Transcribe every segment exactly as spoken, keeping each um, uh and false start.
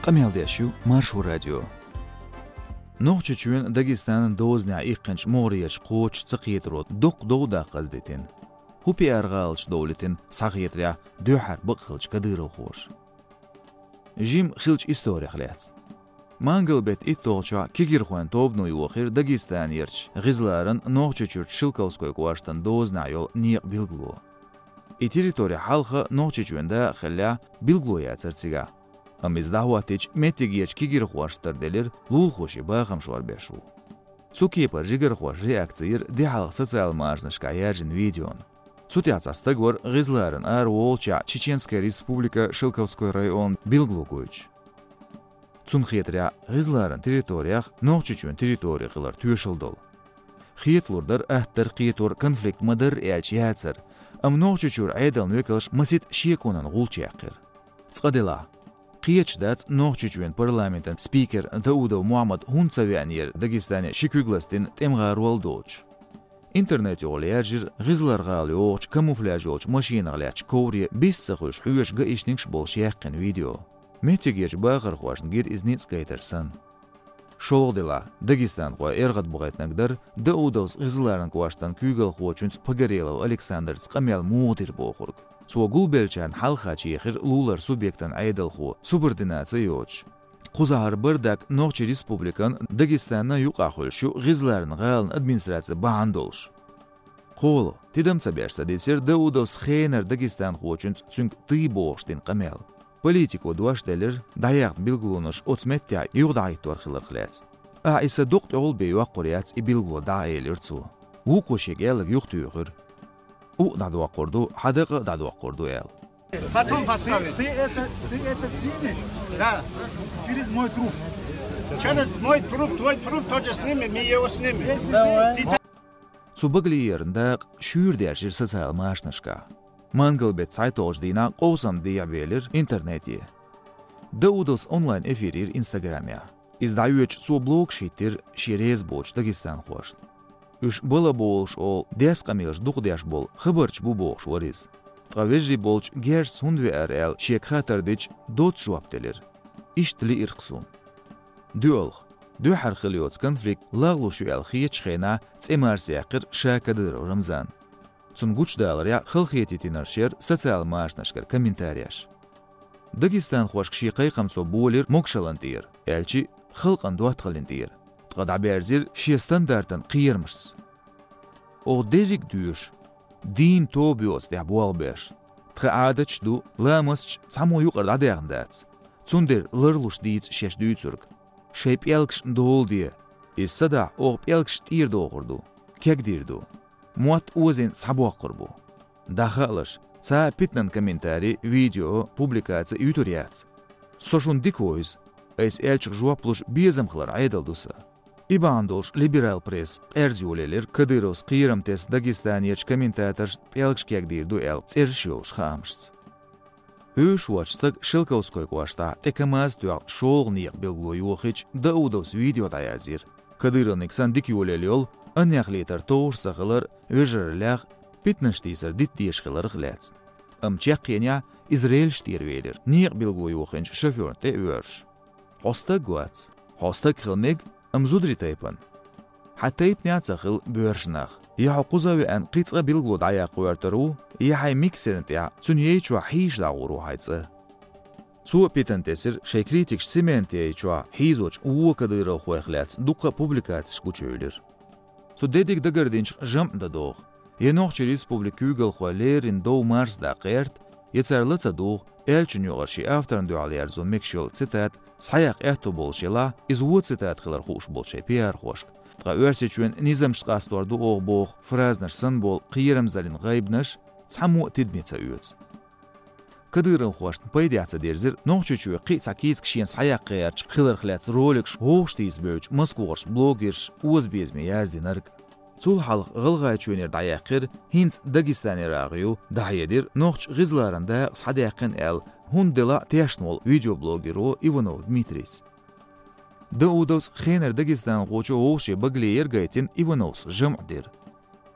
Къамел деш ю Маршо радио. Нохчийчоьнан, Дагестанан дозанехь иккхинчу могӀарерчу кхочуш ца кхетаро доккха дов даккха дитина. ХӀун пиар-гӀалаташ довлийтина схьахетарехь дуьххьара бакъ хиллачу кадыровхоша? Жимма хиллачу историх лаьцна. Мангал-беттан иттолгӀачохь кегирхойн тобано йохийра Дагестанерчу ГӀизларан Нохчийчуьрчу Шелковской кӀоштан дозанехь йолу некъан билгало. И территори хьалха Нохчийчоьнан дакъа хиллехь, билгало яцара цигахь. Амма иза дӀахӀоттийча, меттигерчу кегирхошна тера делира, лулахо шен бахам шорбеш ву. Цу кепара жигархоша реакци йира де хьалха социал машанашкахь яьржина видеона. Цу тӀехь цхьа стаг вара ГӀизларан араволучохь Чеченская Республика, Шелковской район билгало гойтуш. Цунна хетарехь, ГӀизларан территорех Нохчийчоьнан территори хилар тоьшалла долу. Хеталур дара, аттара кхетор конфликт ма-дарра аьлча яцара, амма Нохчийчуьра Ӏедалан векалша масийтта шеконан гӀулч яьккхира. Цкъа делахь, кхеташ дац Нохчийчоьнан парламентан спикер Даудов Мухьаммад хӀунда ца веанера Дагестане ши куьг ластийна тӀеман гӀарол доцуш. Интернет юкъахь яьржира ГӀизлар-гӀала йогӀучу камуфляж йолчу машинах лаьттачу ковре бист ца хуьлуш хьоьжуш гаишникаш болуш яьккхина видео. Меттигерчу бахархошна гира иза ницкъ гайтар санна. ШолгӀа делахь, дагестанхой эргӀад бахийтинарг дара Даудовс ГӀизларан кӀоштан куьйгалхочуьнца Погорелов Александрца къамел муха дира бохург. Цо гулбеллачарна хьалхачу ехира лулара субъектан Ӏедалхо, субординаци йоцуш. Кхузахьара бардак Нохчийн Республикан, Дагестанан юкъахь хуьлуш ю ГӀизларан гӀалан администраци бахьана долуш. КхоалгӀа, тидам ца беш ца дисира Даудовс хенара дагестанхочуьнца цуьнга тӀе бохуш дина къамел. Политико дош делира, дӀаяьхна билгалонаш оцу меттехь юхадӀахӀиттор хиларх лаьцна. Ахьа и сан дукъ тӀехула бен йоккхур яц и билгало дӀа, элира цо. Вукхо шега аьлларг юхатуьйхира. Укъ дӀадоккхур ду, хьан дакъа а дӀадоккхур ду аьлла. Потом поставим. Ты это, ты это снимешь? Да. Через мой труп. Через мой труп, твой труп тоже снимем, мы его снимем. Давай. Цу багалееран дакъа шуьйра даьржира социал машанашкахь. Мангал-беттан цхьайтталгӀачу дийнахь къовсам дехьабелира интернете. Даудовс онлайн-эфир йира Инстаграмехь. Иза дӀайоьдуш, цо блогаш хӀиттира шен реза боцучу дагестанхошна. Уьш балаболуш олу дезткъа къамелаш дукха деш болу хабарча бу бохуш вара иза. Ткъа вежарий болчу герзаца хӀунда веара аьлла шега хаттар дича, доцца жоп делира. Иштта лиира-кх суна. ДоьалгӀа. Дуьххьара хила йоцу конфликт лагӀлуш ю аьлла хетачу хенахь цӀе марсаяьккхира ша Кадыров Рамзана. Цунна гучудаларехь халахетийтинарш яра социал машанашкара комментареш. Дагестанхошка шен кхайкхам цо болийра могушаллин тӀера, аьлча халкъан доттагӀаллин тӀера, ткъа дӀаберзийра шен стандартан кхерамашца. Оха дерриг а доьшу, дийна тоба йоцу тӀехь болх беш. Тхан Ӏадаташ а ду, ламасташ а цхьаммо юкъара дӀадаьхна дац. Цундела ларлуш дийца шаьш дуьйцург. Шайн пӀелгашна дола де. Иза ца дахь, оха пӀелгаш тӀера дохур ду, кегдийр ду. Мотт озийна схьабоккхур бу. ДӀахаалаш, цхьа а питанан комментарий, видео, публикаци юьтур яц. Со шуна дика вовза. Айса аьллачух жоп луш безам хилар Ӏедал ду сан. И бахьана долуш либерал пресса къерза йолаелира Кадыровс кхерам тесна Дагестанерчу комментаторшна пӀелгаш кегдийр ду аьлла цӀераш йолуш хаамашца. Вуьйш воцу стаг Шелковской кӀоштахь тӀе КамАЗ тоьхна шолгӀа некъан билгало йохийча, Даудовс видео дӀаязйира. Кадыровниг санна дика йолаелла йолу, аннех летар товш ца хилар, вежараллех, питанаш тийсар дита дезаш хиларх лаьцна. Амма чекхъенехь, иза рельсаш тӀера велира, некъан билгало йохийначу шофёрна тӀе а воьрзуш. Хьо стаг вац. Хьо стаг хила мега, амма зударий тайпана. Хьан тайпанехь а ца хила боьрша нах. Я хьо кхуза а веана кхин цкъа билгало дӀаяккха гӀоьртур ву, я хьайн миксерна тӀехь цуьнан яй чохь хьийзаш дӀагӀур ву хьайн цӀа. Цо а питана тесира, шайн критикаш цементан яй чохь хьийзочу вон кадыровхойх лаьцна дуккха а публикацеш гучуевлира. Цу дерриг дагардинчух жамӀ дан догӀу. Я Нохчийн Республикан куьйгалхой леррина дов марсадаккха гӀерта, я цара ла ца дугӀу, аьллачун юкъара шен авторна дуьхьал ерзо мегаш йолу цитата схьаяккха аьтто болуш елахь, иза вон цитата хилар хууш болу шайн пиархошка. Ткъа Оьрсийчоьнан низамашца къастор ду оха боху фразанаш санна болу кхерамзаллин гӀайбанаш цхьаммо а тидаме ца оьцу. Кадыровхошна пайдехь ца дирзира Нохчийчоь кхин а цхьа кийсак шена схьаяккха гӀерташ хиларх лаьцна роликаш вовшахтийсабевллачу москвахарчу блогерша озабезаме яздинарг. Цул хьалха ГӀалгӀайчоьнера дӀаяьккхира, хӀинца Дагестанера агӀо ю, дӀахьедира нохчаша ГӀизларан дакъа схьадаьккхина аьлла, хӀунда делахь а тешна волу видеоблогеро Иванов Дмитрийс. Даудовс хенара дагестанхочо вовшашен багалеер гайтина Ивановс жамӀ дира.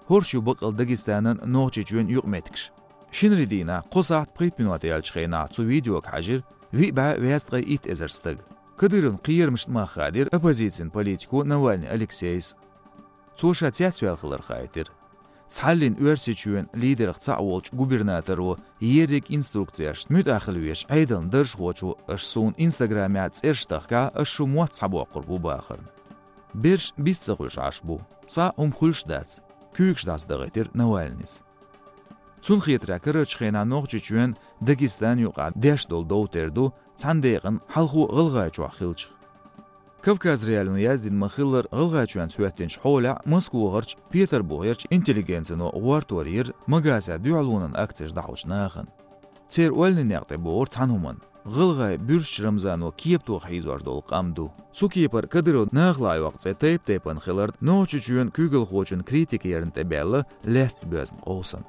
ХӀорш ю баккъалла Дагестанан, Нохчийчоьнан юкъаметтигаш. Шинарин дийнахь кхо сахьт пхийтта минот яьллачу хенахь цу видеога хьаьжира Виъ бӀаь везткъе итт эзар стаг. Кадыровн кхерамашта мах хадийра оппозицин политико Навальный Алексейс. Цо ша цецваьлла хилар хаийтира. Цхьаллин Оьрсийчоьн лидерах цхьаъ волчу губернаторо ерриг инструкцеш муьтӀахь хила везачу Ӏедалан даржхочо аша суна Инстаграмехь цӀераш тахкахь, ас шу мотт схьабоккхур бу бахарна. Берш бист ца хуьлуш Ӏаш бу. Цкъа а хӀума хуьлуш дац, куьйгаш дӀасадахийтира Навальныйс. Цунна хетарехь карарчу хенахь Нохчийчоьнан Дагестан юкъахь деш долу дов тера ду цхьана декъана хьалхо ГӀалгӀайчохь хиллачух. Кавказ.Реалиино яздина ма-хиллара, ГӀалгӀайчоьнца хӀоьттинчу хьолехь Москвахарчу, Петарбухерчу интеллигенцино гӀортор йира Магасехь дуьхьалонан акцеш дӀахьочу нахана. Церан ойланийн некъ тӀе богӀура цхьана хӀуманна. ГӀалгӀай Буьрсачу Рамзано кепатох хьийзош долу къам ду. Цу кепара Кадыров нахала йоккху цӀе тайп-тайпана хиларна, Нохчийчоьнан куьйгалхочун критика ярна тӀебаьлла лаьцна боьзна къовсам.